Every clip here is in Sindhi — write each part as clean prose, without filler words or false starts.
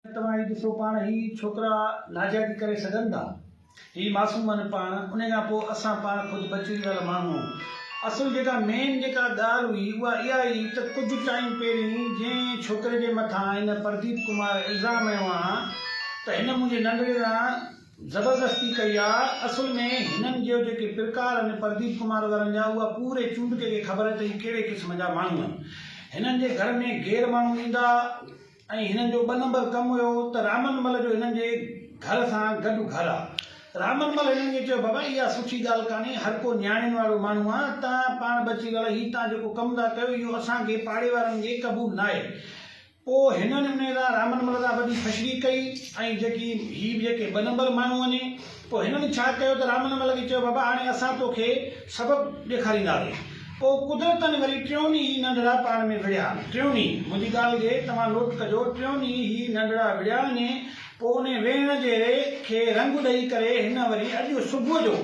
توهان هي ڏسو پاڻ هي ڇوڪرا ناجائزي ڪري سگهن ٿا هي معصوم آهن پاڻ انهي کان پوء اسان پاڻ خود ٻچڙي وارا ماڻهو آهيون اصل جيڪا مين جيڪا ڳالهه هئي اها اها هئي ته ڪجهه ٽائيم پهرين جنهن ڇوڪري جي مٿان هن پرديپ ڪمار الزام هنيو آ ته هن منهنجي ننڍڙي سان زبردستي ڪئي آ اصل ۾ هنن جو جيڪي پرڪار آهن پرديپ ڪمار وارن جا اها پوري چونڊڪي کي خبر ته هي ڪهڙي قسم جا ماڻهو آهن هنن جي گهر ۾ غير ماڻهو ايندا ۽ هنن جو ٻه نمبر ڪم هيو ته رامن مل جو هنن جي گهر سان گڏ گهر آ. رامن مل هنن کي چيو بابا اها سٺي ڳالهه ڪانهي هر ڪو نياڻين وارو ماڻهو آ تان پاڻ بچي ڳالهه هي تان جيڪو ڪم ٿا ڪيو اهو اسان کي پاڙي وارن کي قبول ناهي. پوء هنن انهي سان رامن مل سان وڏي فشري ڪئي ۽ جيڪي هي به جيڪي ٻه نمبر ماڻهو آهن پوء هنن ڇا ڪيو ته رامن مل کي چيو بابا هاڻي اسان توکي سبق ڏيکارينداسين. پوء قدرتن وري ٽيون ڏينهن هي ننڍڙا پاڻ ۾ وڙهيا. ٽيون ڏينهن، منهنجي ڳالهه کي توهان نوٽ ڪجو، ٽيون ڏينهن هي ننڍڙا وڙهيا آهن، پوء انهي ويهڻ جهڙي کي رنگ ڏئي ڪري هن وري اڄ صبح جو،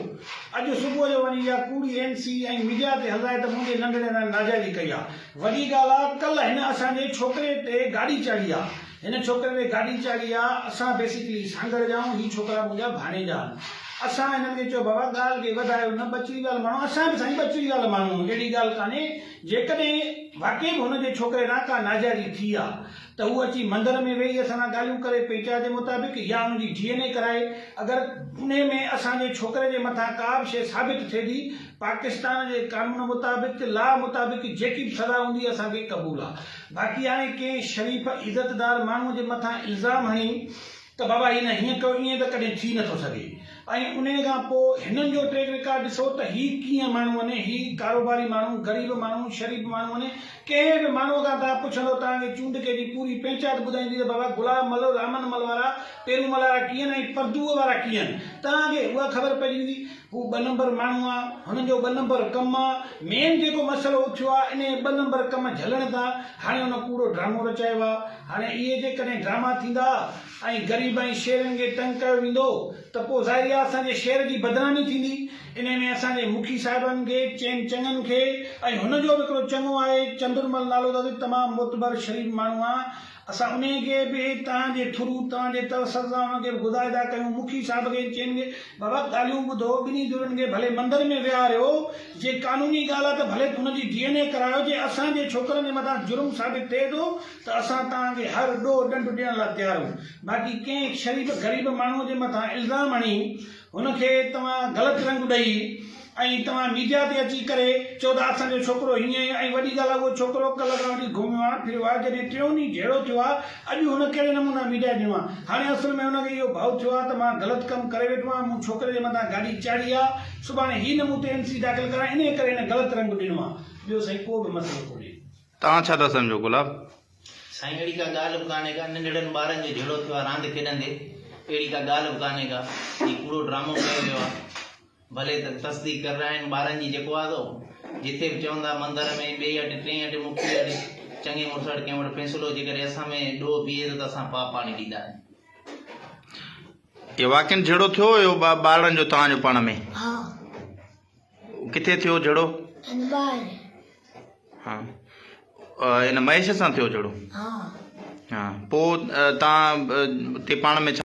اڄ صبح جو وڃي اها ڪوڙي اين سي ۽ ميڊيا تي هلائي ته منهنجي ننڍڙي سان ناجائزي ڪئي آ. وڏي ڳالهه آ، ڪلهه هن اسان جي ڇوڪري تي گاڏي چاڙهي آ. هن ڇوڪري تي گاڏي چاڙهي آ، اسان بيسيڪلي سانگهڙ جا آهيون، هي ڇوڪرا منهنجا ڀاڻيجا آهن. اسان هنن کي چيو بابا ڳالهه کي وڌايو نه، ٻچڙي وال ماڻهو، اسان به سائين ٻچڙي وال ماڻهو آهيون، اهڙي ڳالهه ڪانهي، جيڪڏهن واقعي به هن جي ڇوڪري سان ڪا ناجائزي ٿي آ ته هو اچي مندر ۾ ويهي اسان سان ڳالهيون ڪري پيچا جي مطابق يا ان جي ڊي اين اي ڪرائي، اگر انهي ۾ اسان جي ڇوڪري جي مٿان ڪا به شيء ثابت ٿئي ٿي، پاڪستان جي قانون مطابق، لا مطابق جيڪي به سزا هوندي اسان کي قبول آ. باقي هاڻي ڪنهن شريف عزتدار ماڻهوء جي مٿان الزام هڻي ته بابا هن هيئن ڪيو ائين ته ڪڏهن ٿي نٿو سگهي ۽ انهيء کان پوء هنن جو ٽريڪ رڪارڊ ڏسو ته هي ڪيئن ماڻهو آهن هي ڪاروباري ماڻهو غريب ماڻهو شريف ماڻهو آهن ڪنهن به ماڻهوء کان توهان پڇندو توهان کي چونڊڪي جي پوري پنچائت ٻڌائيندي ته بابا گلاب مل رامن مل وارا پيرون مل وارا ڪيئن ۽ پردوء وارا ڪيئن توهان کي اها خبر پئجي ويندي هو ٻه نمبر ماڻهو آ، هن جو ٻه نمبر ڪم آ، مين جيڪو مسئلو اٿيو آ انهي ٻه نمبر ڪم جهلڻ تان هاڻي هن ڪوڙو ڊرامو رچايو آ، هاڻي اهي جيڪڏهن ڊراما ٿيندا ۽ غريب ۽ شهرين کي تنگ ڪيو ويندو ته پوء ظاهري آ اسان جي شهر جي بدنامي ٿيندي، انهي ۾ اسان جي مکي صاحبن کي، چئن چڱن کي ۽ هن جو به هڪڙو چڱو آهي چندرمل نالو اٿس تمام معتبر شريف ماڻهو آ، اسان انهيء کي به توهان جي ٿرو، توهان جي توسط سان ان کي به گذارش ٿا ڪيون، مکي صاحب کي چين کي، بابا ڳالهيون ٻڌو، ٻنهي ڌرين کي ڀلي مندر ۾ ويهاريو، جي قانوني ڳالهه آهي ته ڀلي هن جي ڊي اين اي ڪرايو، جي اسان جي ڇوڪرن جي مٿان جرم ثابت ٿئي ٿو ته اسان توهان کي هر ڏوهه ڏنڊ ڏيڻ لاء تيار آهيون، باقي ڪنهن شريف غريب ماڻهوء جي مٿان الزام هڻي هن کي توهان غلط رنگ ڏئي ۽ توهان ميڊيا تي اچي ڪري چئو ته اسان جو ڇوڪرو هيئن ۽ ۽ وڏي ڳالهه آهي اهو ڇوڪرو ڪلهه کان وٺي گهميو آهي ڦريو آهي جڏهن ٽيون ڏينهن جهيڙو ٿيو آهي اڄ هن ڪهڙي نموني ميڊيا ڏنو آهي هاڻي اصل ۾ هن کي اهو ڀؤ ٿيو آهي ته مان غلط ڪم ڪري ويٺو آهيان مون ڇوڪري جي مٿان گاڏي چاڙهي آهي سڀاڻي هي نه مون تي اين سي داخل ڪرائين انهي ڪري هن غلط رنگ ڏنو آهي ٻيو سائين ڪو به مسئلو ڪونهي. توهان ڇا ٿا سمجهو گلاب؟ سائين اهڙي ڪا ڳالهه به ڪانهي ڪا ننڍڙن ٻارن جو جهيڙو ٿيو آهي راند کيڏندي اهڙي ڪا ڳالهه به ڪانهي ڪا هي ڪوڙو ڊرامو ڪيو ويو آهي ڀلي ته تصديق ڪرائين ٻارن جي جيڪو آهي سو جتي به چوندا مندر ۾ ٻئي اڏ ٽئين اڏ مکي اڏ چڱي مڙس اڏ ڪنهن وٽ فيصلو جيڪڏهن اسان ۾ ڏوهه بيهي ٿو ته اسان پاء پاڻي ڏينداسين. اهو واقعن جهيڙو ٿيو هيو ٻارڙن جو توهان جو پاڻ ۾؟ ها. ڪٿي ٿيو جهيڙو؟ ان ٻاهر. ها ان مهيش سان ٿيو جهيڙو؟ ها. ها پوء توهان تي پاڻ ۾ ڇا؟